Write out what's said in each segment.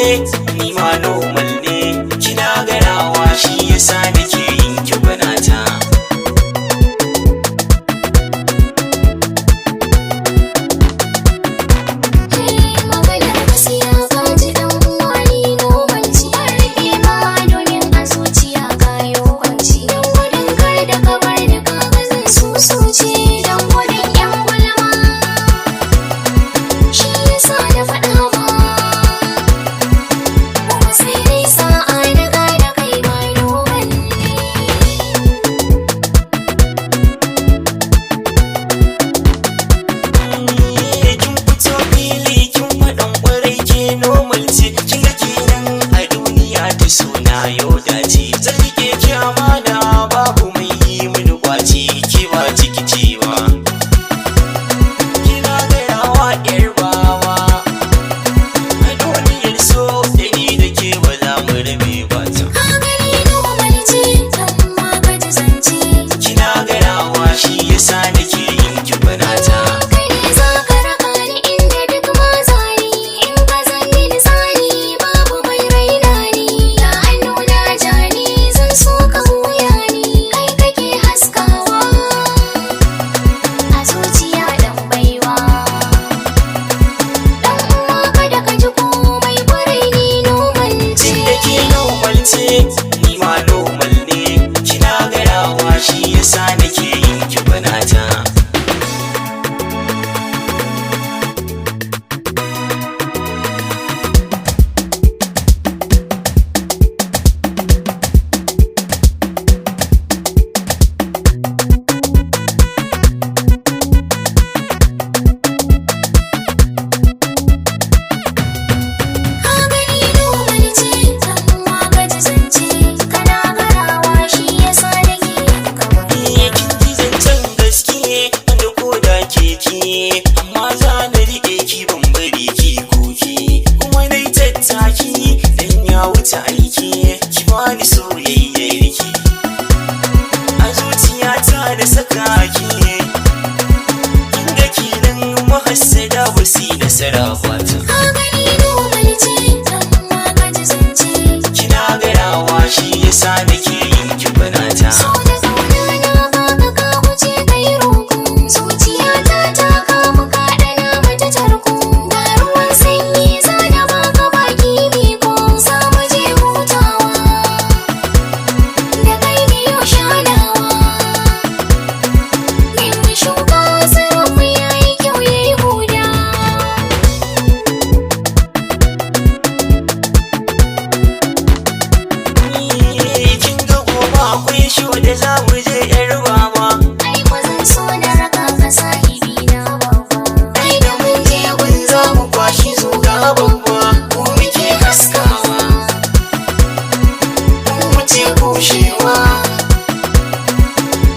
ce, ni ma normal ne. Kina garawa shi yasa nake yin ki gwanata. Maganar gaskiya ka ji dan uwa, ni normal ce. An rike ma domin a zuciya kayo kwanci. Dan gudun kar da ka bar ni, kaga zan susuce. Dan gudun yan gulma, shi yasa na faɗa ma. Kuma sai dai sa'a na gane kai ma normal ne. Kin fito fili kin faɗan ƙwarai, ke normal ce. Kin ga kenan a duniya ta suna yau dace. Zan rike ki amana, babu mai yi mini kwace. Ki ba ciki cewa kina garawa yar bawa. A duniyar so da ni da ke ba za mu rabe ba ta. Ka gani normal ce, amma ka ji zance. Kina garawa shi yasa nake yin ki gwanata. Kai ne za ka raka ni inda duk mazari. In ka zanni ni tsari, babu mai raina ni. Ya hannu na jani, zan so ka goya ni. Kai kake haskawa a zuciya, dan baiwa. Dan uwa, kada ka ji komai, kwarai ni normal ce. Tun da ke normal ce, ni ma normal ne. Kina garawa shi yasa nake yin ki gwanata. Ka gani normal ce, amma ka ji zance. Kana garawa shi yasa nake yin kamar. Kin ji zancen gaskiye wanda ko da keke, amma za na riƙe ki, ban bari ki koki. Kuma dai tattaki dan ya wuce aiki, ki bani soyayyar ki. A zuciyata da saka ki. Kin ga kenan mahassada ba su yi nasara ba ta. Ka gani normal ce, amma ka ji zance. Kina garawa shi yasa nake yin ki gwanata. So da ƙauna na baka, ka wuce kai roko. Zuciyata ta kamu, ka ɗana mata tarko. Ga ruwan sanyi za na baka, baki miko. Za mu je hutawa, da kai biyo shanawa. Mun yi shuka, tsironmu ya yi kyau, ya yi huda. Kin ga gobe akwai sho da za mu je, yar baba. Ai kwazon so na raka ka, sahibi na babba. Ai da mun je gun za mu kwashi zuga babba. Mu muke haskawa, mu wuce kushewa.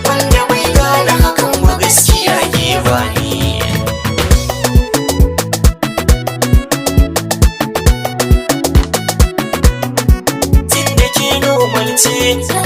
Wanda bai gane hakan ba gaskiya ke bani. Tun da ke normal ce.